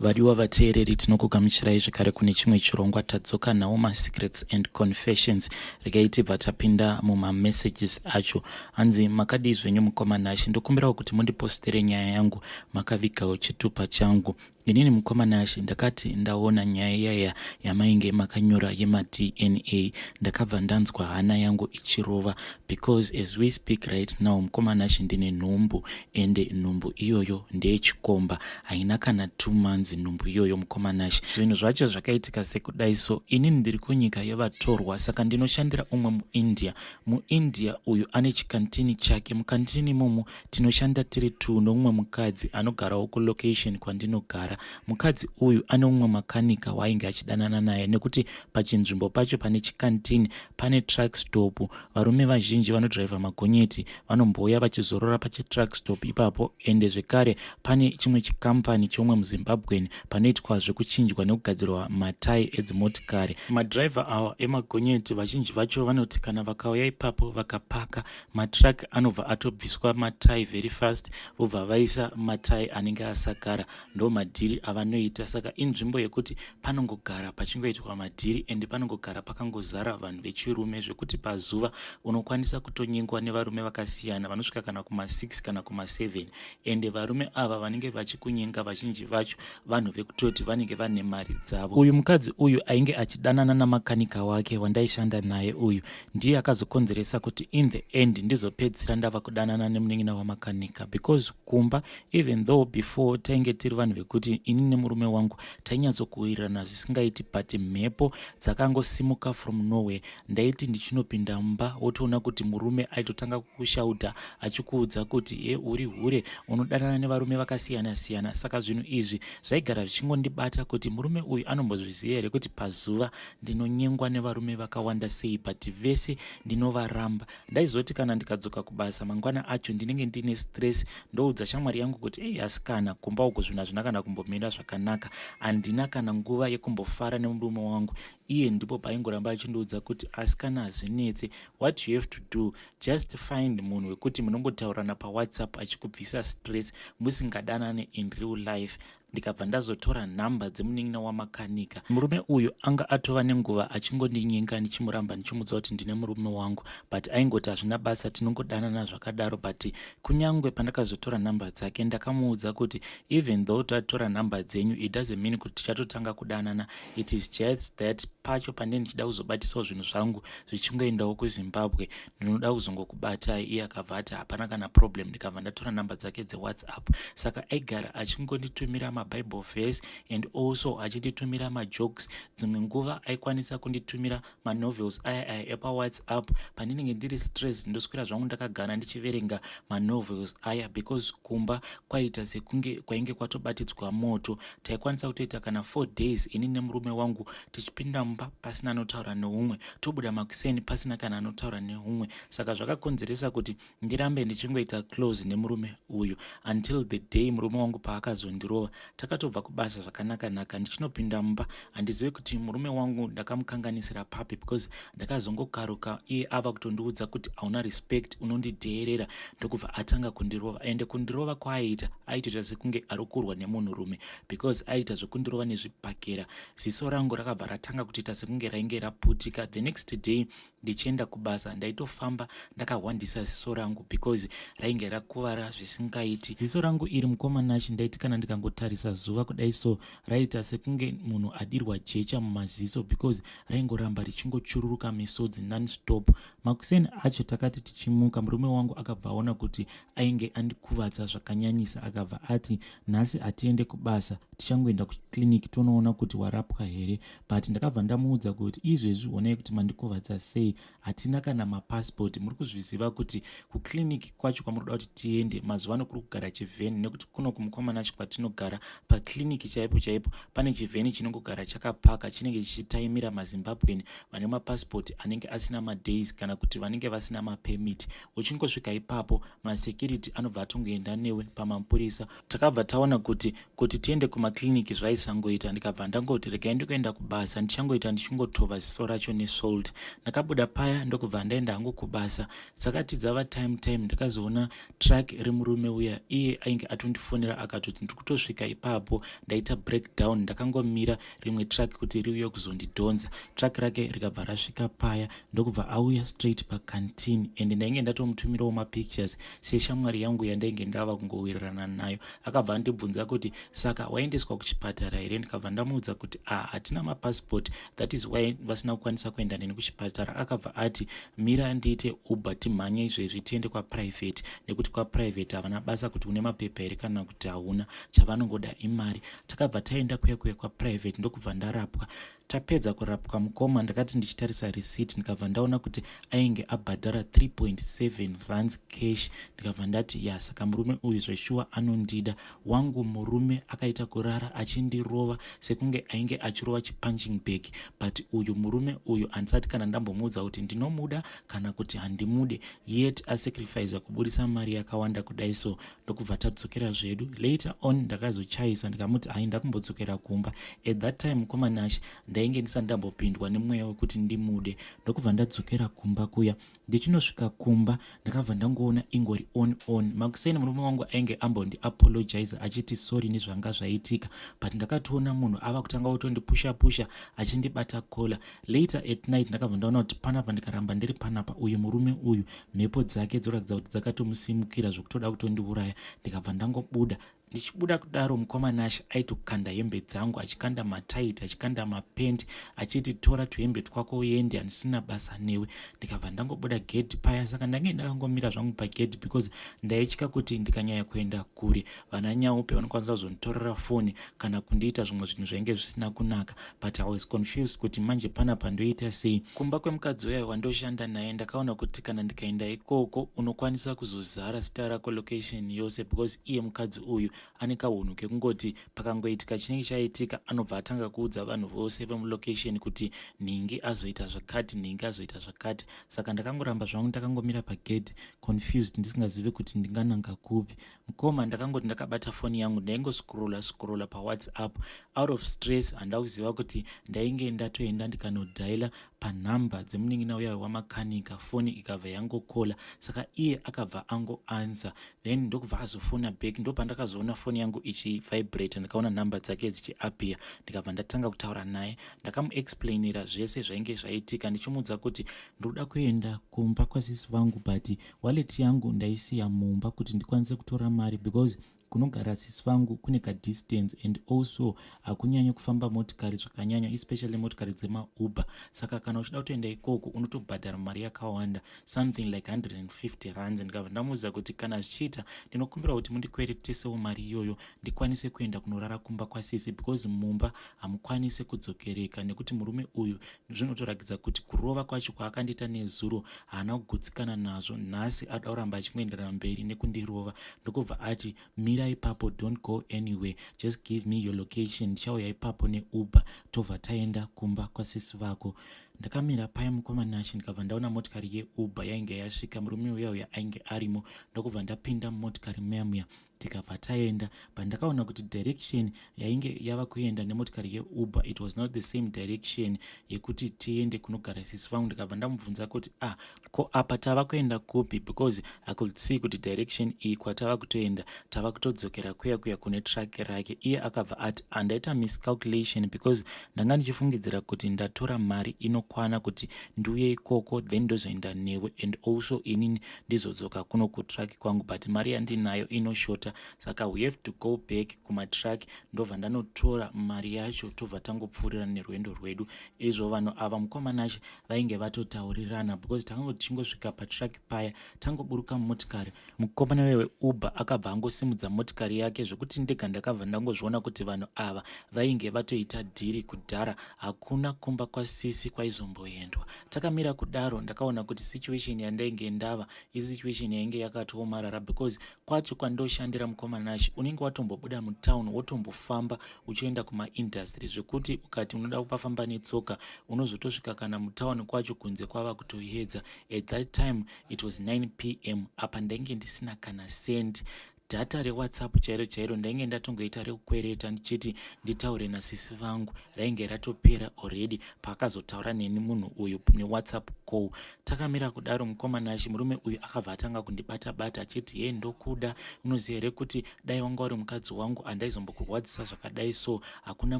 Vadiwa vateereri, tinokugamuchirai zvekare kune chimwe chirongwa. Tadzoka nawo masecrets and confessions. Regai tibva tapinda mumamessages acho. Hanzi, "Makadii zvenyu mukoma Nashe? Ndokumbirawo kuti mundipostere nyaya yangu makavigawo chitupa changu. Inini mukoma Nashe, ndakati ndaona nyaya yaya yamainge makanyora yemaDNA, ndakabva ndanzwa hana yangu ichirova, because as we speak right now, mukoma Nashe, ndine nhumbu, ende nhumbu iyoyo ndeyechikomba. Haina kana 2 months nhumbu iyoyo, mukoma Nashe. Zvinhu zvacho zvakaitika sekudai so. Inini ndiri kunyika yevatorwa, saka ndinoshandira umwe muIndia. MuIndia uyu ane chikantini chake. Mukantini imomo tinoshanda tiri two nomumwe mukadzi anogarawo kulocation kwandinogara. Mukadzi uyu ane umwe makanika waainge achidanana naye, nekuti pachinzvimbo pacho pane chikantini pane truck stop. Varume vazhinji vanodhiraivha magonyeti vanombouya vachizorora pachitruck stop ipapo. Ende zvekare pane chimwe chikampani chomwe muZimbabwen panoitwa zvekuchinjwa nekugadzirwa matai edzimotikari. Madhiraivha awa emagonyeti vazhinji vacho vanoti kana vakauya ipapo vakapaka matruck, anobva atobviswa matai very fast, vobva vaisa matai anenge asakara. Ndo madhiri avanoita. Saka inzvimbo yekuti panongogara pachingoitwa madhiri, ende panongogara pakangozara vanhu vechirume, zvekuti pazuva unokwanisa kutonyengwa nevarume vakasiyana vanosvika kana kuma6 kana kuma7. Ende varume ava vanenge vachikunyenga vazhinji vacho vanhu vekutoti vanenge vane mari dzavo. Uyu mukadzi uyu ainge achidanana namakanika wake wandaishanda naye uyu ndiye akazokonzeresa kuti in the end ndizopedzisira ndava kudanana nemunin'ina wamakanika, because kumba, even though before tainge tiri vanhu vekuti ini nemurume wangu tainyatsokuwirirana zvisingaiti, but mhepo dzakangosimuka from nowhere. Ndaiti ndichinopinda mumba, wotoona kuti murume aitotanga kukushauta achikuudza kuti, 'Ye, uri hure, unodanana nevarume vakasiyana siyana.' Saka zvinhu izvi zvaigara zvichingondibata kuti murume uyu anombozviziva here kuti pazuva ndinonyengwa nevarume vakawanda sei, but vese ndinovaramba. Ndaizoti kana ndikadzoka kubasa mangwana acho, ndinenge ndine stress, ndoudza shamwari yangu kuti, 'Ei asikana, kumba uku zvinhu hazvina kana kumbomira zvakanaka. Handina kana nguva yekumbofara nemurume wangu.' Iye ndipo paaingoramba achindiudza kuti, 'Asikana, hazvinetse. What you have to do, just find munhu wekuti munongotaurirana paWhatsApp achikubvisa stress, musingadanane in real life.' Ndikabva ndazotora nhamba dzemunin'ina wamakanika. Murume uyu anga atova nenguva achingondinyenga, ndichimuramba, ndichimudza kuti ndine murume wangu, but aingoti hazvina basa, tinongodanana zvakadaro. But kunyange pandakazotora nhamba dzake, ndakamuudza kuti even though tatora nhamba dzenyu, it doesn't mean kuti tichatotanga kudanana. It is just that pacho pandee ndichida kuzobatisawo zvinhu zvangu zvichingoendawo kuZimbabwe, ndinoda kuzongokubatai." Iye akabva ati hapana kana problem. Ndikabva ndatora nhamba dzake dzeWhatsApp. Saka aigara achingonditumira maBible verse and also achinditumira majokes. Dzimwe nguva aikwanisa kunditumira manovels aya aya epaWhatsApp. Pandinenge ndiri stress, ndoswera zvangu ndakagara ndichiverenga manovels aya, because kumba kwaita sekunge kwainge kwatobatidzwa moto. Taikwanisa kutoita kana 4 days ini nemurume wangu tichipinda mumba pasina anotaura neumwe, tobuda makuseni pasina kana anotaura neumwe. Saka zvakakonzeresa kuti ndirambe ndichingoita close nemurume uyu until the day murume wangu paakazondirova. Takatobva kubasa zvakanaka-naka, ndichinopinda mumba, handizivi kuti murume wangu ndakamukanganisira papi, because ndakazongokaruka iye ava kutondiudza kuti, 'Hauna respect, unondidheerera.' Ndokubva atanga kundirova. Ende kundirova kwaaiita, aitoita sekunge ari kurwa nemunhurume, because aiita zvekundirova nezvibhakera. Ziso rangu rakabva ratanga kutoita sekunge rainge raputika. The next day ndichienda kubasa, ndaitofamba ndakahwandisa ziso rangu because rainge rakuvara zvisingaiti. Ziso rangu iri, mukoma Nashe, ndaiti kana ndikangotarisa zuva kudai so, raiita sekunge munhu adirwa jecha mumaziso, because raingoramba richingochururuka misodzi nonstop. Makuseni acho takati tichimuka, murume wangu akabva aona kuti ainge andikuvadza zvakanyanyisa. Akabva ati, 'Nhasi hatiende kubasa, tichangoenda kuclinic tonoona kuti warapwa here.' But ndakabva ndamuudza kuti, 'Izvezvi honai kuti mandikuvadza sei. Hatina kana mapasipoti. Muri kuzviziva kuti kuclinic kwacho kwamuri kuda kuti tiende mazuva ano kuri kugara chivheni, nekuti kuno kumukoma Nashe kwatinogara, paclinic chaipo chaipo pane chivheni chinongogara chakapaka, chinenge chichitaimira maZimbabwen vane mapasipoti anenge asina madays kana kuti vanenge vasina mapermit. Uchingosvika ipapo, masecurity anobva atongoenda newe pamapurisa.' Takabva taona kuti tiende kuma Kumakliniki zvaisangoita, ndikabva ndangoti regai ndikuenda kubasa, ndichangoita ndichingotova ziso racho nesalt. Ndakabuda paya ndokubva ndaenda hangu kubasa. Dzakati dzava time time, ndakazoona truck remurume uya. Iye ainge atondifonera akatoti ndiri kutosvika ipapo, ndaita breakdown, ndakangomira rimwe truck kuti riuye kuzondidhonza. Truck rake rikabva rasvika paya, ndokubva auya straight pacanteen, and ndainge ndatomutumirawo mapictures seshamwari yangu yandainge ndava kungowirirana nayo. Akabva andibvunza kuti, "Saka waendeswa kuchipatara here?" Ndikabva ndamuudza kuti, "A, ah, hatina mapassport, that is why vasina kukwanisa kuenda neni kuchipatara." Akabva ati, "Mira ndiite Uber, timhanye izvezvi tiende kwaprivate, nekuti kwaprivate havana basa kuti une mapepa here kana kuti hauna, chavanongoda imari." Takabva taenda kuya kuya kwaprivate, ndokubva ndarapwa. Tapedza kurapwa, mukoma, ndakati ndichitarisa receipt, ndikabva ndaona kuti ainge abhadhara 3.7 rands cash. Ndikabva ndati, "Ya, saka murume uyu zveshuwa anondida wangu." Murume akaita kurara achindirova sekunge ainge achirova chipunching bag, but uyu murume uyu handisati kana ndambomuudza kuti ndinomuda kana kuti handimude, yet asacrifica kubudisa mari yakawanda kudai. So ndokubva tadzokera zvedu. Later on ndakazochaisa, ndikamuti, "Hai, ndakumbodzokera kumba." At that time, mukoma Nash, ndainge ndisati ndambopindwa nemweya wekuti ndimude. Ndokubva ndadzokera kumba kuya. Ndichinosvika kumba, ndakabva ndangoona ingori on on. Makuseni murume wangu ainge ambondiapologize achiti sorry nezvanga zvaitika, but ndakatoona munhu ava kutanga kutondipusha pusha, achindibata collar. Later at night ndakabva ndaona kuti panapa ndikaramba ndiri panapa, uyu murume uyu mhepo dzake dzoratidza kuti dzakatomusimukira zvokutoda kutondiuraya. Ndikabva ndangobuda. Ndichibuda kudaro, mukoma Nash, aitokanda hembe dzangu, achikanda matight, achikanda mapenti, achiti, "Tora tuhembe twako uende, handisina basa newe." Ndikabva ndangobuda gedhi paya. Saka ndange ndakangomira zvangu pagedhi because ndaitya kuti ndikanyanya kuenda kure, vana nyaupe vanokwanisa kuzonditorera foni kana kundiita zvimwe zvinhu zvainge zvisina kunaka. But I was confused kuti manje panapa ndoita sei. Kumba kwemukadzi uyayo wandoshanda naye, ndakaona kuti kana ndikaenda ikoko, unokwanisa kuzozara zita rako location yose, because iye mukadzi uyu ane kahunhu kekungoti pakangoitika chinenge chaitika, anobva atanga kuudza vanhu vose vemulocation kuti nhingi azoita zvakati, nhingi azoita zvakati. Saka ndakangoramba zvangu ndakangomira pagedhi, confused, ndisingazivi kuti ndingananga kupi. Mukoma, ndakangoti ndakabata foni yangu, ndaingoscrolla scrolla paWhatsApp out of stress. Handida kuziva kuti ndainge ndatoenda ndikanodhaila panhamba dzemunin'ina uya wamakanika. Foni ikabva yangokola, saka iye akabva angoansa, then ndokubva azofona back. Ndopandakazoona foni yangu ichivibrate, ndikaona nhamba dzake dzichiappear. Ndikabva ndatanga kutaura naye. Ndakamuexplainira zvese zvainge zvaitika, ndichimuudza kuti ndoda kuenda kumba kwasisi vangu, but wallet yangu ndaisiya mumba kuti ndikwanise kutora mari, because kunogara sisi vangu kune kadistance and also hakunyanya kufamba motikari zvakanyanya, especially motikari dzemaUber. Saka kana uchida kutoenda ikoko, unotobhadhara mari yakawanda, something like 150 rands. Ndikabva ndamuudza kuti kana zvichiita, ndinokumbira kuti mundikweretesewo mari iyoyo, ndikwanise kuenda kunorara kumba kwasisi, because mumba hamukwanisi kudzokereka, nekuti murume uyu zvinotoratidza kuti kurova kwacho kwaakandiita nezuro haana kugutsikana nazvo. Nhasi ada kuramba achingoenderera mberi nekundirova. Ndokubva ati, "Mira ipapo, don't go anywhere, just give me your location, ndichauya ipapo neUber, tobva taenda kumba kwasisi vako." Ndakamira paya, mukoma Nashi, ndikabva ndaona motikari yeUber yainge yasvika. Murume uya uya ainge arimo. Ndokubva ndapinda mumotikari muya muya, tikabva taenda. But ndakaona kuti direction yainge yava kuenda nemotikari yeUber, it was not the same direction yekuti tiende kunogara sisi vangu. Ndikabva ndamubvunza kuti, "Ah, ko apa tava kuenda kupi? Because I could see kuti direction iyi kwatava kutoenda, tava kutodzokera kuya kuya kune truck rake." Iye akabva ati, "Handaita miscalculation, because ndanga ndichifungidzira kuti ndatora mari inokwana kuti ndiuye ikoko, then ndozoenda newe, and also inini ndizodzoka kuno kutruck kwangu, but mari yandinayo inoshota, saka we have to go back kumatruck, ndobva ndanotora mari yacho, tobva tangopfuurira nerwendo rwedu." Izvo vanhu ava, mukoma Nashi, vainge vatotaurirana, because takangoti tichingosvika patruck paya, tangoburuka mumotikari, mukomana weUber akabva angosimudza motikari yake, zvekuti ndega ndakabva ndangozviona kuti vanhu ava vainge vatoita dhiri kudhara. Hakuna kumba kwasisi kwaizomboendwa. Takamira kudaro, ndakaona kuti situation yandainge ndava isituation yainge yakatoomarara, because kwacho kwandoshandira, mukoma Nashi, unenge watombobuda mutown, wotombofamba uchienda kumaindustry, zvekuti ukati unoda kupafamba netsoka, unozotosvika kana mutown kwacho kunze kwava kutoedza. At that time it was 9 p.m. Apa ndainge ndisina kana cent. Data reWhatsApp chairo chairo ndainge ndatongoita rekukwereta ndichiti nditaure nasisi vangu, rainge ratopera already paakazotaura neni munhu uyu neWhatsApp call. Takamira kudaro, mukoma Nashe, murume uyu akabva atanga kundibata bata achiti, "He, ndokuda. Unoziva here kuti dai wanga uri mukadzi wangu handaizombkurwadzisa zvakadai? So hakuna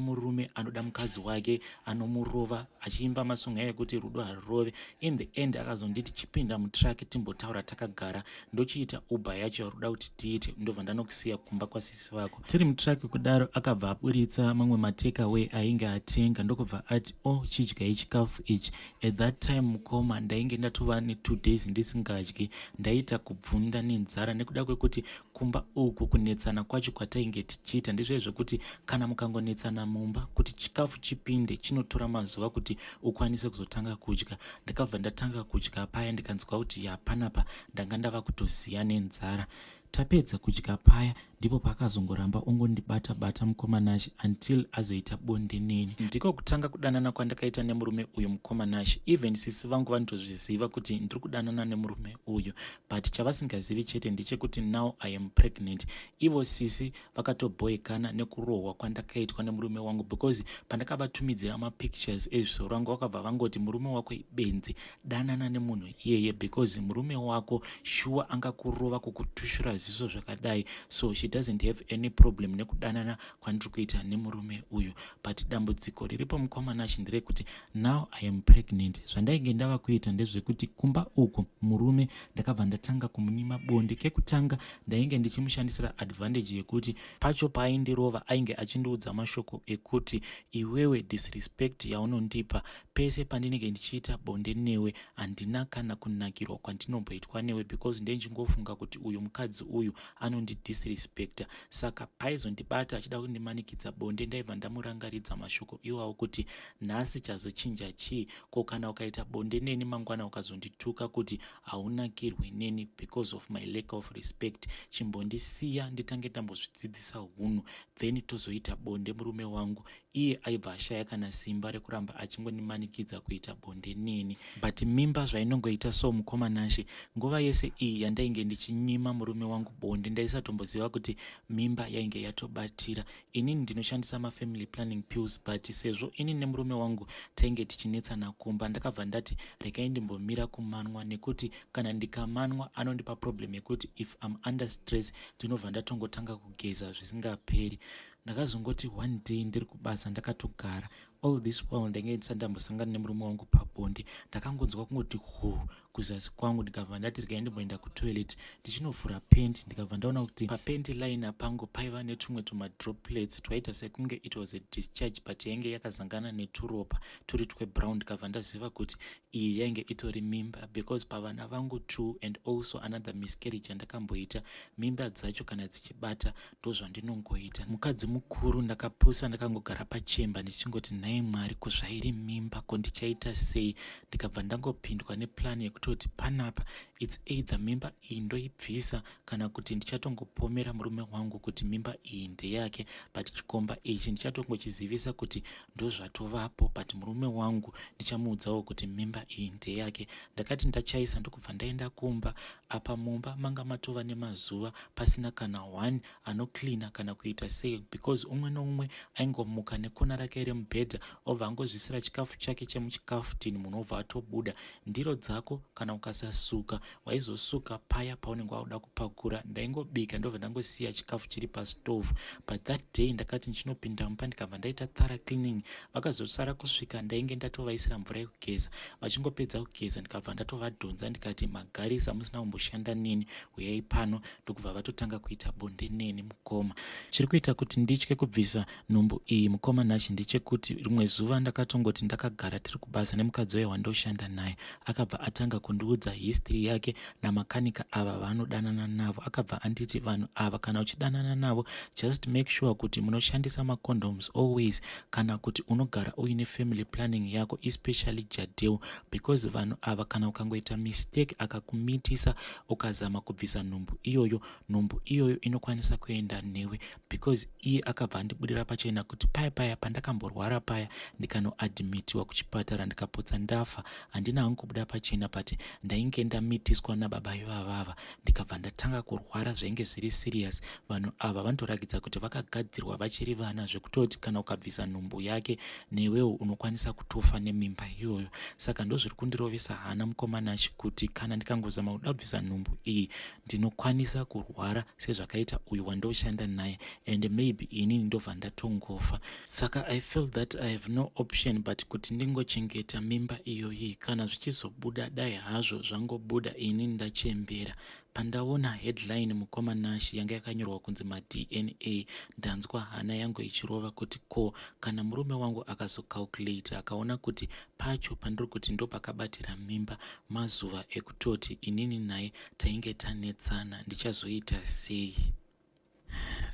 murume anoda mukadzi wake anomurova," achiimba masongs ekuti rudo harurove. In the end akazonditi, "Chipinda mutruck timbotaura takagara, ndochiita Uber yacho yaruda kuti tiite, ndobva ndanokusiya kumba kwasisi vako." Tiri mutruck kudaro, akabva aburitsa mamwe matakeaway ainge atenga, ndokubva ati, "O oh, chidyai chikafu ichi." At that time, mukoma, ndainge ndatova ne2 days ndisingadyi. Ndaita kubvunda nenzara nekuda kwekuti kumba uku kunetsana kwacho kwatainge tichiita ndizvo zvekuti kana mukangonetsana mumba, kuti chikafu chipinde chinotora mazuva kuti ukwanise kuzotanga kudya. Ndakabva ndatanga kudya paya, ndikanzwa kuti yapanapa ndanga ndava kutoziya nenzara. Tapedza kudya paya, ndipo paakazongoramba ongondibata bata, mukoma Nashe, until azoita bonde neni. Ndiko kutanga kudanana kwandakaita nemurume uyu, mukoma Nashe. Even sisi vangu vanotozviziva kuti ndiri kudanana nemurume uyu, but chavasingazivi chete ndechekuti now I am pregnant. Ivo sisi vakatobhoekana nekurohwa kwandakaitwa nemurume wangu, because pandakavatumidzira mapictures ezviso rangu, vakabva vangoti, "Murume wako ibenzi, danana nemunhu iyeye, because murume wako shuwa angakurova kukutushura ziso zvakadai?" So she doesn't have any problem nekudanana kwandiri kuita nemurume uyu. But dambudziko riripo, mukoma Nashe, nderekuti now I am pregnant. Zvandainge ndava kuita ndezvekuti kumba uku murume ndakabva ndatanga kumunyima bonde. Kekutanga ndainge ndichimushandisira advantage yekuti pacho paaindirova ainge achindiudza mashoko ekuti, "Iwewe, disrespect yaunondipa pese pandinenge ndichiita bonde newe, handina kana kunakirwa kwandinomboitwa newe, because ndechingofunga kuti uyu mukadzi uyu anondidisrespecta." Saka paizondibata achida kundimanikidza bonde, ndaibva ndamurangaridza mashoko iwawo kuti, "Nhasi chazochinja chii? Ko kana ukaita bonde neni mangwana ukazondituka kuti haunakirwi neni because of my lack of respect, chimbondisiya nditange ndambozvidzidzisa hunhu, then tozoita bonde, murume wangu." Iye aibva ashaya kana simba rekuramba achingondimanikidza kuita bonde neni. But mimba zvainongoita so, mukoma Nashe, nguva yese iyi yandainge ndichinyima murume wangu bonde, ndaisatomboziva kuti mimba yainge yatobatira. Inini ndinoshandisa mafamily planning pills, but sezvo inini nemurume wangu tainge tichinetsana kumba, ndakabva ndati regai ndimbomira kumanwa, nekuti kana ndikamanwa anondipa problem yekuti if am under stress ndinobva ndatongotanga kugeza zvisingaperi. Ndakazongoti one day ndiri kubasa ndakatogara, all this while ndainge ndisati ndambosangana nemurume wangu pabonde, ndakangonzwa kungoti hu kuzasi kwangu. Ndikabva ndati regai ndimboenda kutoilet. Ndichinovhura penti, ndikabva ndaona kuti papanty liner pangu paiva netumwe tumadroplets twaita sekunge it was a discharge, but yainge yakazangana neturopa turi twebrown. Ndikabva ndaziva kuti iyi yainge itori mimba, because pavana vangu two and also another miscarriage yandakamboita, mimba dzacho kana dzichibata ndozvandinongoita. Mukadzi mukuru, ndakapusa, ndakangogara pachemba ndichingoti, "Nhai Mwari, kuzvairi mimba, ko ndichaita sei?" Ndikabva ndangopindwa neplan yekutoti panapa it's either mimba iyi ndoibvisa kana kuti ndichatongopomera murume wangu kuti mimba iyi ndeyake, but chikomba ichi ndichatongochizivisa kuti ndozvatovapo, but murume wangu ndichamuudzawo kuti mimba iyi ndeyake. Ndakati ndachaisa, ndokubva ndaenda kumba. Apa mumba manga matova nemazuva pasina kana one anocleana kana kuita sei, because umwe noumwe aingomuka nekona rake remubhedha, obva angozvisira chikafu chake chemuchikafu tini, munhu obva atobuda. Ndiro dzako kana ukasasuka, waizosuka paya paunenge wauda kupakura. Ndaingobika, ndobva ndangosiya chikafu chiri pastovhu. But that day ndakati ndichinopinda mumba, ndikabva ndaita thorough cleaning. Vakazosara kusvika ndainge ndatovaisira mvura yekugeza. Vachingopedza kugeza, ndikabva ndatovadhonza, ndikati, "Magarisa musina kumboshanda neni, uyai pano." Ndokubva vatotanga kuita bonde neni. Mukoma, chiri kuita kuti nditye kubvisa nhumbu iyi, mukoma Nashe, ndechekuti rimwe zuva ndakatongoti ndakagara tiri kubasa nemukadzi waye wandoshanda naye, akabva atanga kundiudza history yake namakanika ava vaanodanana navo. Akabva anditi, "Vanhu ava kana uchidanana navo, just make sure kuti munoshandisa macondoms always, kana kuti unogara uine family planning yako, especially Jadel, because vanhu ava kana ukangoita mistake akakumitisa, ukazama kubvisa nhumbu iyoyo, nhumbu iyoyo inokwanisa kuenda newe." Because iye akabva andibudira pachena kuti paya paya pandakamborwara paya, ndikanoadmitiwa kuchipatara, ndikapotsa ndafa, handina hangu kubuda pachena, but ndainge ndamitiswa. Ndakamitiswa nababa ivavava, ndikabva ndatanga kurwara. Zvainge zviri serious. Vanhu ava vanotorakidza kuti vakagadzirwa vachiri vana, zvekutoti kana ukabvisa nhumbu yake, newewo unokwanisa kutofa nemimba iyoyo. Saka ndozviri kundirovesa hana, mukoma Nashi, kuti kana ndikangozama kuda kubvisa nhumbu iyi, ndinokwanisa kurwara sezvakaita uyu wandoshanda naye, and maybe inini ndobva ndatongofa. Saka I feel that I have no option but kuti ndingochengeta mimba iyoyi. Kana zvichizobuda, dai hazvo zvangobuda ini ndachembera. Pandaona headline, mukoma Nashi, yanga yakanyorwa kunzi maDNA, ndanzwa hana yangu ichirova kuti ko kana murume wangu akazocalculate, akaona kuti pacho pandiri kuti ndo pakabatira mimba mazuva ekutoti inini naye tainge tanetsana, ndichazoita sei?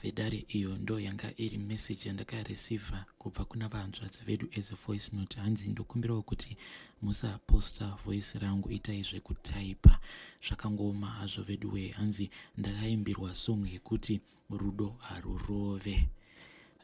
Vedare, iyo ndo yanga iri message yandakareceiva kubva kuna vahanzvadzi vedu as a voice note. Hanzi ndokumbirawo kuti musaposta voice rangu, itai zvekutaipa. Zvakangooma hazvo vedu wee. Hanzi ndakaimbirwa song yekuti "Rudo Harurove".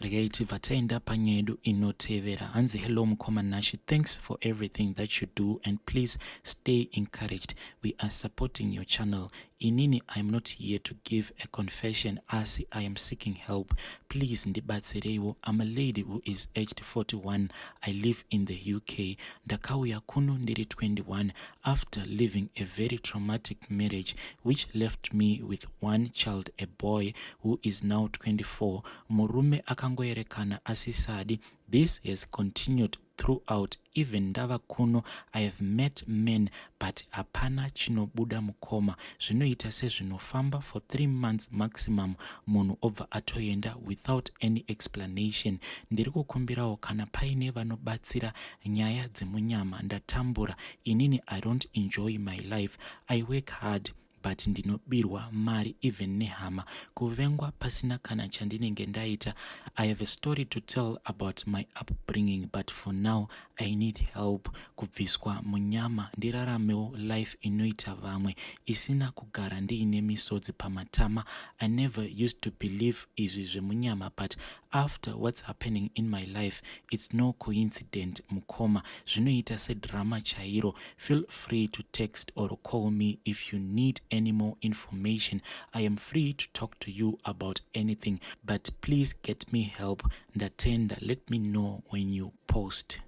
Regai tibva taenda panyaya yedu inotevera. Hanzi, "Hello mukoma Nashi, thanks for everything that you do and please stay encouraged. We are supporting your channel. Inini I am not here to give a confession, asi I am seeking help. Please ndibatsereiwo. I'm a lady who is aged 41. I live in the UK. Ndakauya kuno ndiri 21 after living a very traumatic marriage which left me with one child, a boy who is now 24. Murume akangoerekana asisadi. This has continued throughout, even ndava kuno. I have met men but hapana chinobuda, mukoma. Zvinoita sezvinofamba for 3 months maximum, munhu obva atoenda without any explanation. Ndiri kukumbirawo kana paine vanobatsira nyaya dzemunyama. Ndatambura inini. I don't enjoy my life. I work hard but ndinobirwa mari, even nehama. Kuvengwa pasina kana chandinenge ndaita. I have a story to tell about my upbringing, but for now I need help kubviswa munyama, ndiraramewo life inoita vamwe, isina kugara ndiine misodzi pamatama. I never used to believe izvi zvemunyama, but after what's happening in my life, it's no coincident, mukoma. Zvinoita sedrama chairo. Feel free to text or call me if you need any more information. I am free to talk to you about anything, but please get me help. Ndatenda. Let me know when you post."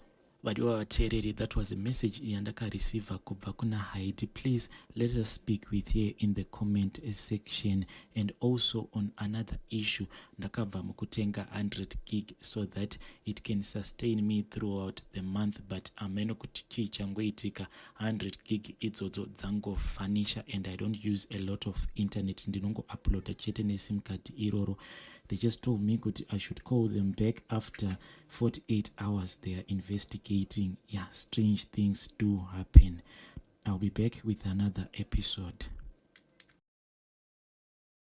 Vadiwa vateereri, that was a message yandakareceiva kubva kuna Haiti. Please let us speak with her in the comment section. And also, on another issue, ndakabva mukutenga 100 gig so that it can sustain me throughout the month, but ameno kuti chii changoitika, 100 gig idzodzo dzangovanisha, and I don't use a lot of internet. Ndinongouploada chete nesim card iroro. They just told me kuti I should call them back after 48 hours. They are investigating. Yeah, strange things do happen. I'll be back with another episode.